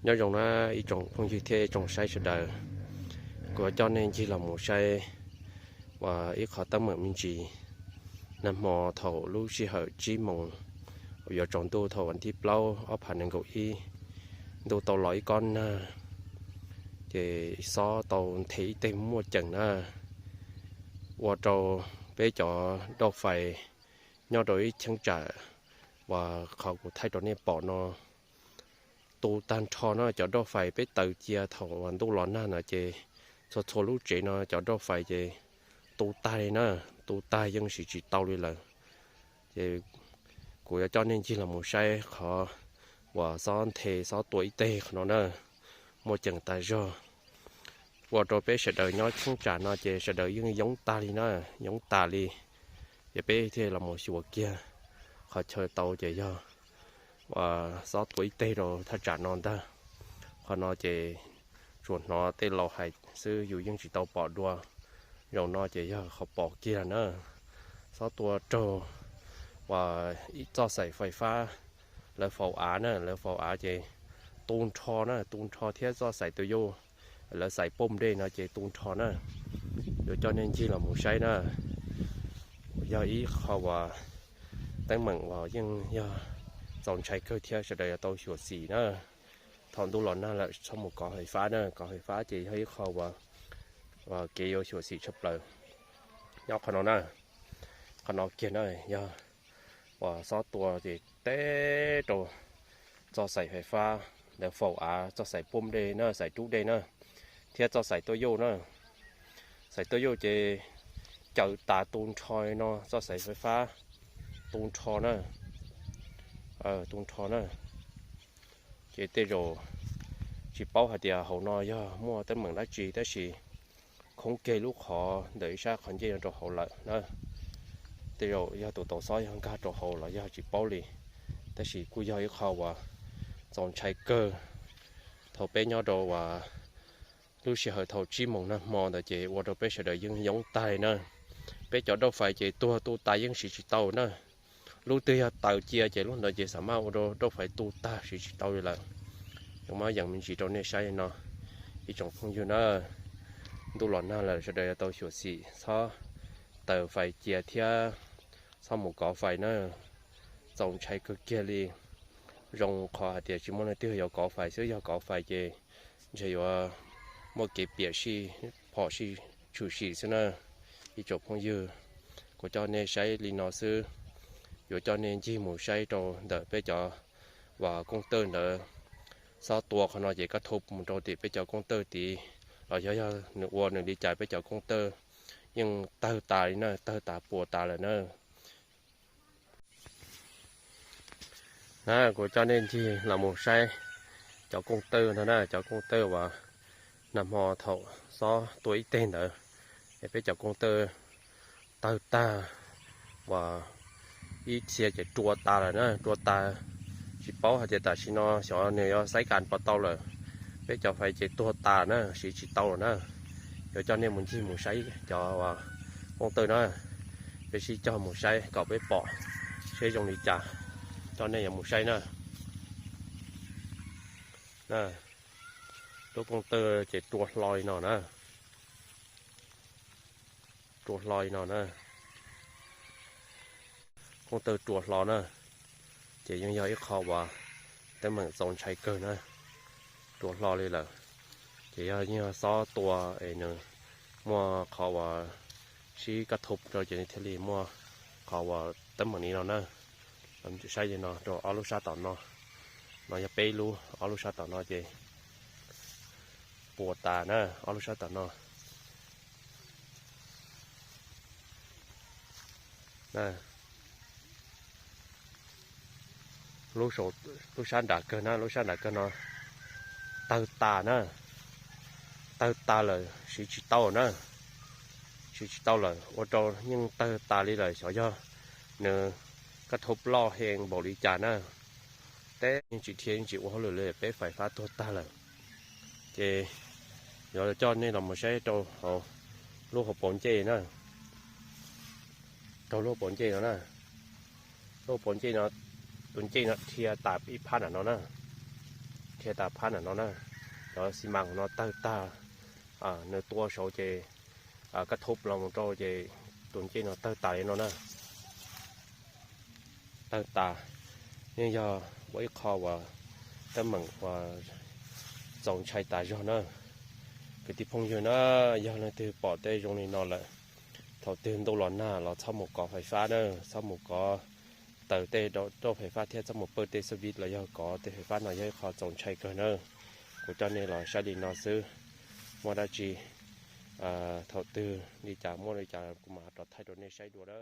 Nyob zoo na ib tsoom phooj ywg thiab tsoom saib sawv daws, kuv yuav coj nej ncig los mus saib uas ib qho teeb meem me ntsis. Nag hmo thaum lub sij hawm tsib moos uas yuav tsaus ntuj thaum vas thib plaub ob phav nees nkaum ib, ntuj tau los ib kob nag, ces xob tau nthe ib teg muaj ceem na, ua rau peb cov dauj fais nyob rau ib cheeb tsam uas qhov kuv thaij rau nej pom no tu tag nrho na. Cov dauj fais peb taws cia thaum uas ntuj los nag no ces txhua txhua lub tsev no cov dauj fais ces tu tag li na, tu tag yeej siv tsis tau li lawm. Ces kuv yuav coj nej ncig los mus saib qhov uas xob nthe xob tua ib teg qhov no na, muaj ceem tas zog. Ua rau peb sawv daws nyob cheeb tsam no ces sawv daws yeej yoob tag li na, yoob tas li. Ces peb thiaj los mus xyuas kiag qhov chaw tau ces yog uas xob tua ib teg rau thaj tsam no ntag. Qhov no ces tsuas hnov tej laus hais xwb, yus yeej tsis tau pom dua. Zaum no ces yog qhov pom kiag na, xob tua raug uas ib txoj xaim fais fab lawv faus av na, lawv faus av ces tu nrho na, tu nrho thiab txoj xaim tua yuj lawv xaim poj dej no ces tu nrho na. Yuav coj nej ncig los mus saib na, yog ib qho uas teeb meem uas yeej yog txaus ntshai kawg thiab sawv daws yuav tau xyuam xim na. Thaum ntuj los nag lawm txhob mus kov fais fab na, kov fais fab ces yog ib qho uas kev yuav xyuam xim tshaj plaws. Nyob qhov no na, qhov no kiag na yog uas xob tua ces teb rau txoj xaim fais fab lawv faus av, txoj xaim poj dej na, xaim rub dej na, thiab txoj xaim tuaj yuj na. Xaim tuaj yuj ces caws tas tu nrho no, txoj xaim fais fab tu nrho na, tu nrho na. Ces tej zaum tsis paub hais tias hauv no yog muaj teeb meem dab tsi tab sis khoob kiag lub qhov ntawm ib sab qhov ncej no rau hauv lawm na. Tej zaum yog tus tau xob yog nkag rau hauv los yog tsis paub li, tab sis kuj yog ib qho uas txaus ntshai kawg. Thaum peb nyob rau uas lub sij hawm thaum tsib moos nag hmo ntawd ces ua rau peb sawv daws yeej yoob tag li na. Peb cov dauj fais ces tuag tu tas yeej siv tsis tau na. Lub twg yog taws cia ces lub ntawd ces xam maj ua rau dauj fais tu tag siv tsis tau li lawm. Zoo mab yees me ntsis rau nej saib no ib tsoom phooj ywg na. Ntuj los nag lawm sawv daws yuav tau xyuam xim txhob taws fais cia thiab txhob mus kov fais na. Txaus ntshai kawg kiag li. Zoo qhov hais tias tsis muaj leej twg yuav kov fais xwb, yog kov fais ces ntshe yuav muaj kev piam sij phom sij tshwm sim xwb na. Ib tsoom phooj ywg, kuv coj nej saib li no xwb, yuav coj nej ncig mus saib rau ntawm peb cov uas kooj tawj ntawd. Xob tua qhov no ces koj thau mus rau tim peb cov kooj tawj tid los yog yog nws ua nws li cas peb cov kooj tawj yeej tawg tas li na, tawg tas puas tas lawm na. Na kuv coj nej ncig los mus saib cov kooj tawj no na, cov kooj tawj uas nag hmo thaum xob tua ib teg ntawd es peb cov kooj tawj tawg tag uas ib txhia ces rua tas lawm na, rua tas. Tsis paub hais tias tam sim no xyov nws yuav xaiv kas puas tau lawm. Peb cov fais ces tuag tas na, siv tsis tau lawm na. Yuav coj nej mus ncig mus saib cov kooj tawj na, peb sib cog mus saib kom peb pom seb zoo li cas, coj nej yuav mus saib na. Lub kooj tawj ces rua hlo li no na, rua hlo li no na. Kooj tawj rua hlo na, ces yeej yog ib qho uas teeb meem txaus ntshai kawg na, rua hlo li lawm. Ces yog yeej yog xob tua es nws muaj qhov uas sib kab thub rau ces nws thiaj li muaj qhov uas teeb meem li no na. Saib li no rau ob lub sab tom no, no yog peb lub, ob lub sab tom no ces puas tas na, ob lub sab tom no. Lub sab nram kawg na, lub sab nram kawg no tawg tas na, tawg tas lawm siv tsis tau na, siv tsis tau lawm ua rau yeej tawg tas li lawm. Xyov yog nws kab thub loj heev npaum li cas na, teb yeej tsis dhia yeej tsis ua hauj lwm li, peb fais fab tuag tag lawm. Ces yuav coj nej los mus saib rau hauv lub hauv paus ncej na, rau lub hauv paus ncej no na, lub hauv paus ncej no, tus ncej no dhia tas ib phab nram no na, Thiab tas phab ntawm no na, cov xi mas no tawg tag, nws tua saud ces kab thub los mus rau ces tus ncej no tawg tas li no na, tawg tas. Yeej yog ua ib qho uas teeb meem uas txaus ntshai tas zog na. Kwv tij phooj ywg na, yog leej twg pom tej zoo li no lawm, thaum twg ntuj los nag los txhob mus kov fais fab na, txhob mus kov taws tej rauj fais fab thiab txhob mus pawj tej xab viv los yog kov tej fais fab no yog ib qho txaus ntshai kawg na. Kuv coj nej los saib li no xwb, muaj dab tsi thaum twg li cas muaj li cas kuv mam rov thaij rau nej saib dua na.